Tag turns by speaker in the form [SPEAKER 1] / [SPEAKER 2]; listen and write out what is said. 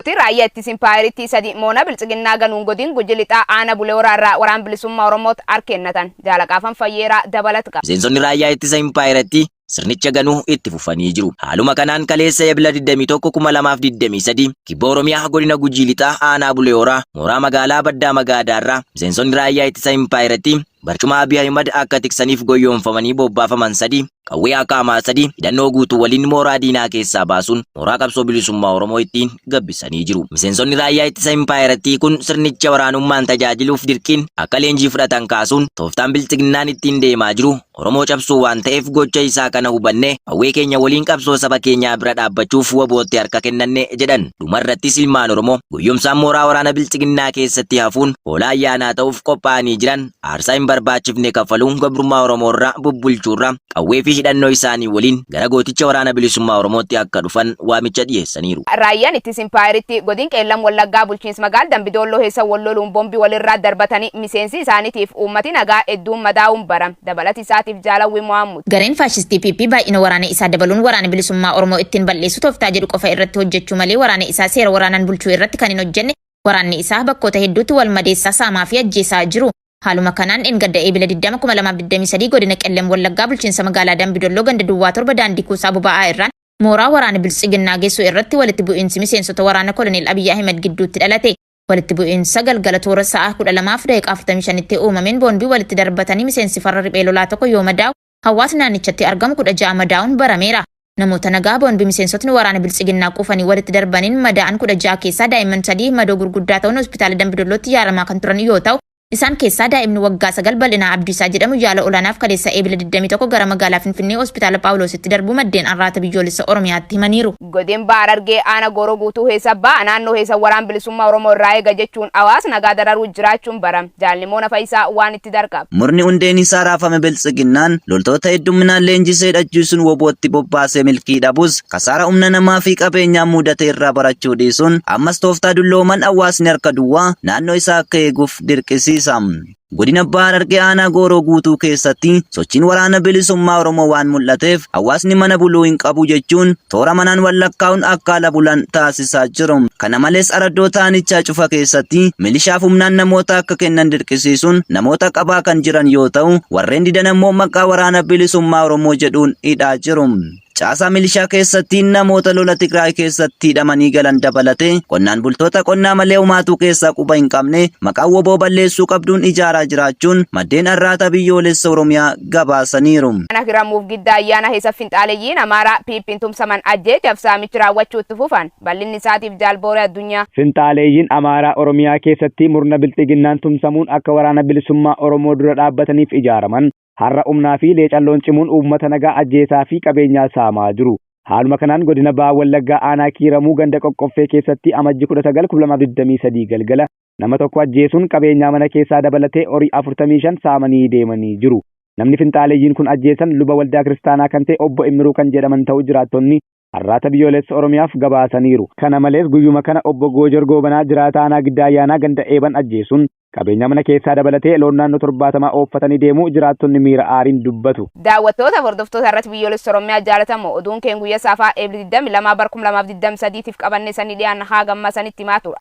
[SPEAKER 1] Miseensoti raayyaa ittisa impaayerittii sadi moona biltsiginnaa ganuun godin Guji Lixaa aana Bulee Horaa irraa Waraan Bilisummaa Oromoot hark kennatan. Jaalaqaafan Fayyeeraa dabalat qaba.
[SPEAKER 2] Miseensonni raayyaa ittisa impaayerattii sirnicha ganuu itti fufanii jiru. Haaluma kanaan kaleessa Ebla 21, 2023 Kibba Oromiyaa godina Gujii Lixaa aanaa Bulee Horaa mooraa magaalaa Baddaa Magaadaarraa miseensonni raayyaa ittisa impaayerattii barcuma Abiy Ahimad akka tiksaniif goyyoomfamanii bobbaafaman sadi qawwee akaamaa sadi hidhannoo guutuu waliin mooraa diinaa keessaa baasuun mooraa qabsoo bilisummaa Oromoo ittiin gabbisanii jiru. Miseensonni raayyaa ittisa impaayerattii kun sirnicha waraanummaan tajaajiluuf dirqiin akka leenjii fudhatan kaasuun tooftaan biltsiginnaan ittiin deemaa jiru Oromoo cabsuu waan ta'eef gocha isaa kana hubannee qawwee keenya waliin qabsoo saba keenyaa bira dhaabbachuuf WBOtti harka kennanne jedhan. Dhumarrattis ilmaan Oromoo goyyomsaan mooraa waraana biltsiginnaa keessatti hafuun hoolaa ayyaanaa ta'uuf qophaa'anii jiran aarsaa hin barbaachifne kaffaluun gabrummaa Oromoorra bubbulchuurra qawwee fi hidhannoo isaanii waliin gara gooticha waraana bilisummaa Oromootti akka dhufan waamicha dhiyeessaniiru.
[SPEAKER 1] Raayyaan ittisa impaayeritti godin Qeellam Wallaggaa bulchiinsa magaal Dambidoolloo keessa wal loluun bombi walirraa darbatanii miseensi isaaniitiif uummati nagaa hedduun madaa'uun baram. Dabalati isaatiif Jaalawwi Mo'aammud.
[SPEAKER 3] Gareen faashistii PP baay'ina waraana isaa dabaluun waraana bilisummaa Oromoo ittiin bal'eessu tooftaa jedhu qofa irratti hojjechuu malee waraana isaa seera waraanaan bulchuu irratti kan hin hojjenne waraanni isaa bakkoota hedduutti wal madeessaa saamaa fi ajjeesaa jiru. Haaluma kanaan dheengadda Eebila 20, 2023 godina Qellem Wallaggaa bulchiinsa magaalaa Dambidolloo ganda duwwaa 7 daandii kuusaa boba'aa irraan mooraa waraana Biltsiginnaa geessu irratti walitti bu'iinsi miseensota waraana Koloneel Abiy Ahimed gidduutti dhalate. Walitti bu'iinsa galgala toora sa'a 12:45tti uumameen boonbii walitti darbatanii miseensi farra riphee lolaa tokko yoo madaa'u hawaasni naannichatti argamu 16 madaa'uun barameera. Namoota nagaa boonbii miseensotni waraana Biltsiginnaa quufanii walitti darbaniin madaa'an 16 keessaa daa'imman 3 madoo gurguddaa ta'uun hospitaala Dambidollootti yaalamaa kan turan yoo ta'u, isaan keessaa daa'imni waggaa 9 Bal'inaa Abdiisaa jedhamu yaala olaanaaf kaleessa Eebila 21 gara magaalaa Finfinnee Hospitaala Phaawuloositti darbuu maddeen Arraata Biyyoolessa Oromiyaatti himaniiru.
[SPEAKER 1] Godin Baha Harargee Aana Gooroo Guutuu Heessa Baha naannoo Heessa Waraan Bilisummaa Oromoo irraa eega jechuun hawaasa nagaa dararuu jiraachuun baram. Jaal Nimoona Fayisaa waan itti darqab.
[SPEAKER 4] Murni hundeen isaa raafame Biltsiginnaan loltoota heddumminaan leenjisee hidhachiisuun WBOtti bobbaasee milkii dhabus kasaara humna namaa fi qabeenyaa muudate irraa barachuu dhiisuun ammas tooftaa dullooman hawaasni harka duwwaa naannoo isaa akka eeguuf dirqisiisa. Godina Baha Harargee Aanaa Gooroo Guutuu keessatti sochiin waraana bilisummaa Oromoo waan mul'ateef hawaasni mana buluu hin qabu jechuun toora manaan wal lakkaa'uun akka ala bulan taasisaa jiru. Kana malees araddoota aanichaa cufa keessatti milishaaf humnaan namoota akka kennan dirqisiisuun namoota qabaa kan jiran yoo ta'u warreen didan ammoo maqaa waraana bilisummaa Oromoo jedhuun hidhaa jiru. Caasaa milishaa keessatti namoota lola Tigraay keessatti hidhamanii galan dabalatee qonnaan bultoota qonnaa malee homaatuu keessaa quba hin qabne maqaa woboo balleessuu qabduun ijaaraa jiraachuun maddeen Arraata Biyyoolessa Oromiyaa gabaasaniiru.
[SPEAKER 1] Ana Hiramuuf Giddaa Ayyaana Heesa Finxaaleyyiin Amaaraa PPn tumsaman ajjeechaaf saamichi raawwachuu itti fufan. Bal'inni isaatiif Jaal Booree Addunyaa.
[SPEAKER 5] Finxaaleeyyiin Amaaraa Oromiyaa keessatti murna Bilxiginnaan tumsamuun akka Waraana Bilisummaa Oromoo dura dhaabbataniif ijaaraman har'a humnaa fi leecalloon cimuun uummata nagaa ajjeesaa fi qabeenyaa saamaa jiru. Haaluma kanaan godina Baha Wallaggaa aanaa Kiiramuu ganda Qoqqoffee keessatti Amajji 19, 2023 galgala nama tokko ajjeesuun qabeenyaa mana keessaa dabalatee horii 45 saamanii deemanii jiru. Namni finxaaleyyiin kun ajjeesan luba waldaa kiristaanaa kan ta'e obbo Immiruu kan jedhaman ta'uu jiraattonni Arraata Biyyoolessa Oromiyaaf gabaasaniiru. Kana malees guyyuma kana obbo Goojor Goobanaa jiraataa aanaa Giddaa Ayyaanaa ganda Eeban ajjeesuun qabeenya mana keessaa dabalatee loon naannoo 70 ooffatanii deemuu jiraattonni miira aariin dubbatu.
[SPEAKER 1] Daawwattoota fi hordoftoota Arrati Biyyoolessa Oromiyaa jaalatamoo oduun keen guyya saafaa Eebli 22 bar 2023 tif qabanne sanii dhiyaanna haaga ammaa sanitti himaa tura.